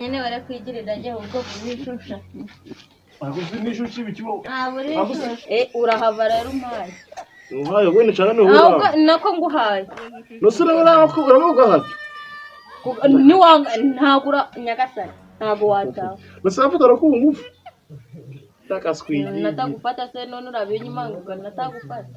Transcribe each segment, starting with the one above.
Nyine barakwigirira njye ubwo burishusha. Aguzi n'ishushi bikibo. Nta burishusha. Urahava rero umpaye. Uhaye wene cyane ni Ahubwo uhura. nako nguhaye. Nose urabona ko uramuga hato. Niwanga ntabwo ura nyagasani ntabwo wataha. Nose afata ko ngufu. Takaswigi. Natagufata se none urabinyuma ngo natagufata.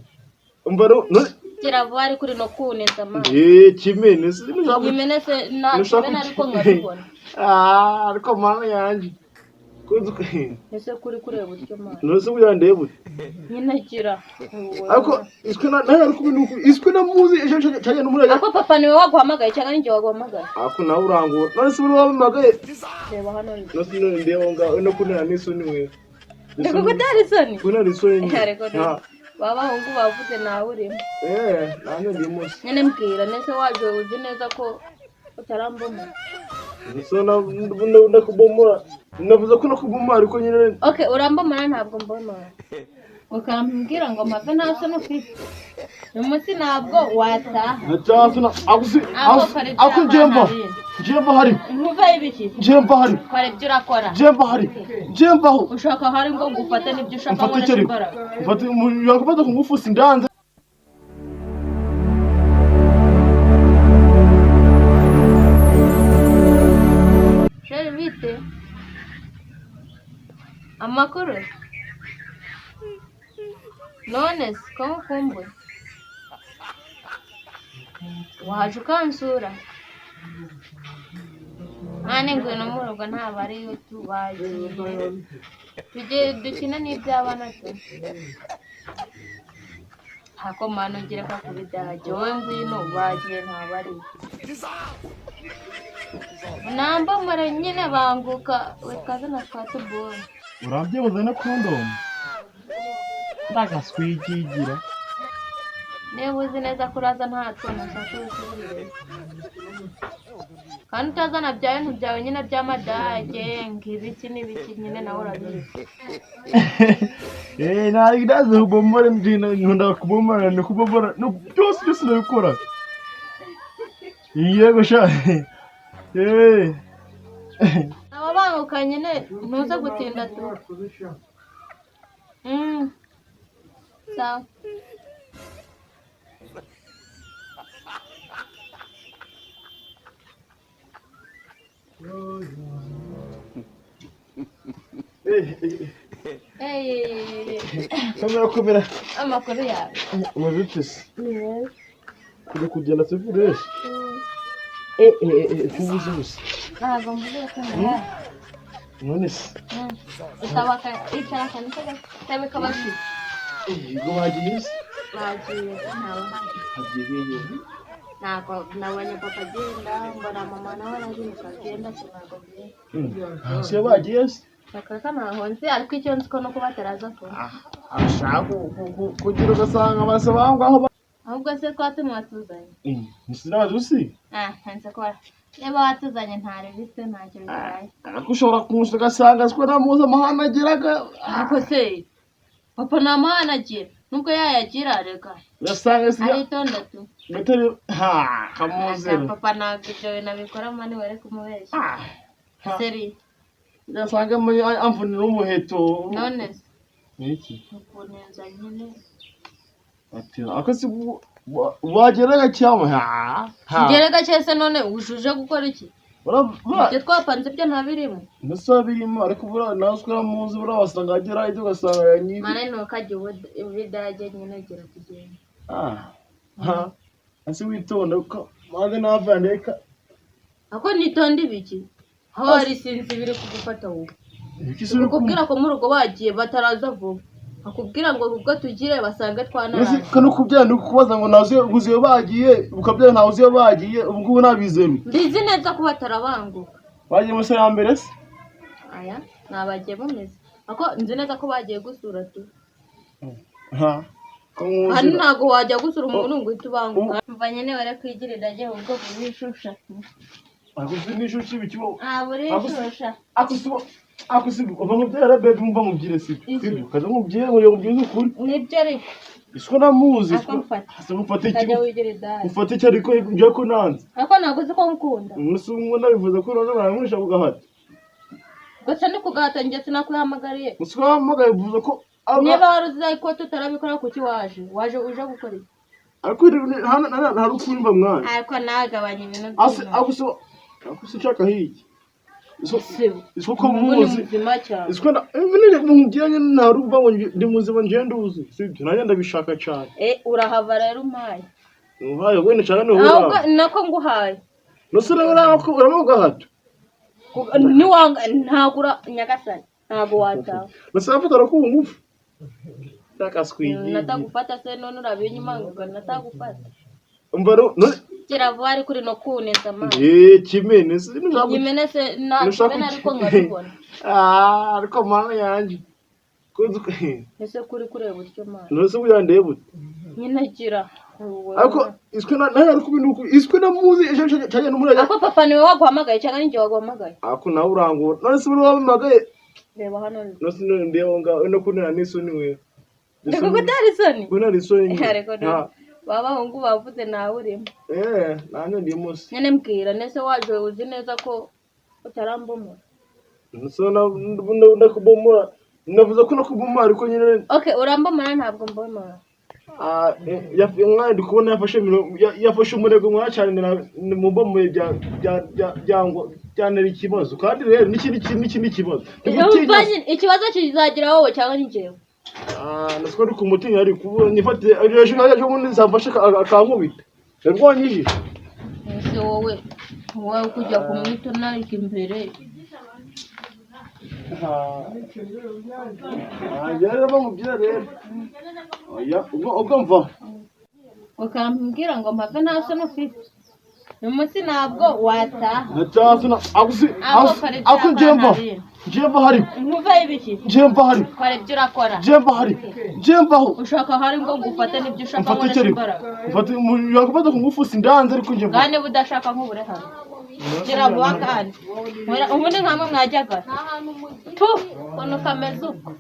Umva no Kira vuba ariko uri no kuneza amazi. Kimene se nushaka. Kimene se na Nushaka kimene ariko nkabibona. Ah, ariko mama yanje. Kuzi Ese kuri kureba utyo mana. Nose uyandebe ute. Nyine gira. Ariko iswe na nayo ariko nuko iswe na muzi ejo cyane n'umurega. Ako papa niwe waguhamagaye cyangwa ninjye waguhamagaye? Ako nawe urangura. None se uri wampamagaye. Reba hano. Nose none ndeba ngaho no kunera n'isoni we. Ndikugutera isoni. Kunera isoni. Ariko babahungu bavuze nawe urimo. Nanjye ndi munsi. Nyine mbwira nese waje uzi neza ko utarambomora. So na ndakubomora. Navuze ko nakubomora ariko nyine. Okay, urambomora ntabwo mbomora. Ukambwira ngo mpave nta soni ufite. Uyu munsi ntabwo wataha. Natasa na akusi aku jemba. Jemba hari. Nkuve ibiki? Jemba hari. Kora ibyo urakora. Jemba hari. Jemba ho. Ushaka hari ngo ngufate n'ibyo ushaka Mfate nkoresha cyari. imbaraga. Mfate yakufata ku ngufu sindanze. Sheri bite? Amakuru? None se ko nkukumbuye? Waje ukansura? Mane ngwino mu rugo ntabwo ariyo tubagiye. Tujye dukine n'iby'abana tu. Hako mwana ugire ko kubidage wowe ngwino bagiye ntabwo ariyo. Nambomora nyine banguka wekazana twa tubonye. Urabyibuza na condom. Ndagaswigigira. Niba uzi neza ko uraza nta tuntu ushaka wisubirire. Kandi utazana bya bintu byawe nyine by'amadage ngibiki n'ibiki nyine nawe urabizi. Nari ndazi kubomora ndina nkunda kubomora no kubomora no byose byose ndabikora. Yego sha. Aba banguka nyine ntuze gutinda tu. Sawa. Komera komera. Amakuru yawe. Umeze ute se? Ni meza. Turi kugenda se fresh. Kubuze ubusa. Ntabwo mvuze ko ndahari. None se. Utabaka icara akantu k'agatebe k'abashitsi. Yego bagiye se. Bagiye ntabahari. Hagiye hehe? Ntabwo nabonye papa agenda mbona mama nawe arazinduka agenda ntabwo mbizi. Se bagiye se. Bakaka ntaho nzi ariko icyo nzi ko nuko bataraza kuba. Ashaka kugira ugasanga basaba ngaho. Ahubwo se twatumwe watuzanye. Sinazi usi. Nzi ko niba watuzanye ntarebitse ntacyo bitwaye. Ariko ushobora kumusha ugasanga siko nta mpuzamahanga agiraga. Ariko se papa nta mahane agira nubwo yayagira reka. Ugasanga si Aritonda tu. Gatari ha kamuzera. Papa ntabwo ibyo bintu abikora mani wari kumubeshya. Seri. Ugasanga amvunira umuheto. None se. Niki? Ukunenza nyine. Ati ako si wageraga cyangwa ha. Ngere gake se none ujuje gukora iki? Ibyo twapanze ibyo ntabirimo. Nasa birimo ariko bura nazwe muzi bura wasanga agera ibyo ugasanga yanyize. Mane ntukajye ubidage nyine gira kugenda. Ha. Ase witonda ko maze navandeka. Ako nitonda ibiki? Aho hari sinzi biri kugufata wowe. Kukubwira ko mu rugo bagiye bataraza vuba. Akubwira ngo ubwo tugire basange twanaraye. Kano kubyara ni kubaza ngo nazo uziyo bagiye ukabyara ntawe uziyo bagiye ubu ngubu nabizero. Mbizi neza ko batarabanguka. Bagiye mu ya mbere se? Aya nabagiye bameze. Ako nzi neza ko bagiye gusura tu. Ha. Hano ntago wajya gusura umuntu ngo uhite ubanguka. Mva nyine barakwigirira njye ubwo burishusha. Akusi n'ishushi bikibo. Ah burishusha. Akusi akusi uva mubyara baby umva mubyire si. Sibyo kaza mubyire ngo yongere ukuri. Nibyo ariko. Isiko namuzi. Ase mufate iki? Mufate iki ariko njye ko nanze. Ako ntabwo uzi ko nkunda. Umunsi umwe nabivuze ko none baramwisha bugahata. Gusa ni kugahata njye sinakuhamagariye. Gusa wahamagaye uvuze ko Niba wari uzi ko tutarabikora kuki waje? Waje uje gukora iki? Ariko hano hari ukumva mwana. Ariko nagabanya ibintu Ase aguso aguso nshaka hiki. Isoko ko muzi. Muzima cyane. Isoko na nene mujyanye nta ruva ngo ndi muzima nje nduzi. Sibyo nanjye ndabishaka cyane. Urahava rero umpaye. Umpaye wene cyane no hura. Ahubwo nako nguhaye. Nose urabona ko uramugahato. Niwanga ntagura Nyagasani ntago wataha. Nose afata ko ngufu. Takaswigi. Natagufata se none urabinyuma ngo natagufata. Umva no Kira vuba ari kuri no kuneza amazi. Kimene se nushaka Kimene se na kimene ariko nkabibona. Ariko mana yanje. Ese kuri kureba utyo mana. Nose buyandeye bute. Nyina gira. Ariko iswe na nayo ariko bintu iswe na muzi ejo cyane n'umuraya. Ako papa niwe waguhamagaye cyangwa ninjye waguhamagaye? Ako nawe urangura. None se uri wampamagaye? Reba hano. Nose none ndeba ngaho no kunera n'isoni we. Ndikugutera isoni? Kunera isoni. Ariko babahungu bavuze nawe urimo. Nanjye ndimo se. Nyine mbwira nese waje uzi neza ko utarambomora. Nso na ndakubomora. Navuze ko nakubomora ariko nyine. Okay, urambomora ntabwo mbomora. Mwana ndi kubona yafashe umurego mwa cyane mu bomoye bya ikibazo kandi rero n'ikindi kibazo. Ikibazo kizagira wowe cyangwa ni njyewe? Nasiko ndi kumutinya ariko nifate ejo bundi nzamfashe akankubita. Yarwanyije. Ese wowe kujya kumwitonarika imbere. Rero bamubwira rero. Oya, ubwo mva. Ukambwira ngo mpave nta soni ufite. Uyu munsi ntabwo wataha. Nataha na agusi ako njemba. Njemba hari. Nkuva ibiki? Njemba hari. Kora ibyo urakora. Njemba hari. Njemba aho. Ushaka hari ngo ngufate nibyo ushaka ngo imbaraga. Mfate yakufata ku ngufu sindanze ariko njemba. Kandi budashaka nk'ubure hano. Gira vuba kandi. Ubundi nkamwe mwajyaga. Tu, kono kameze uko.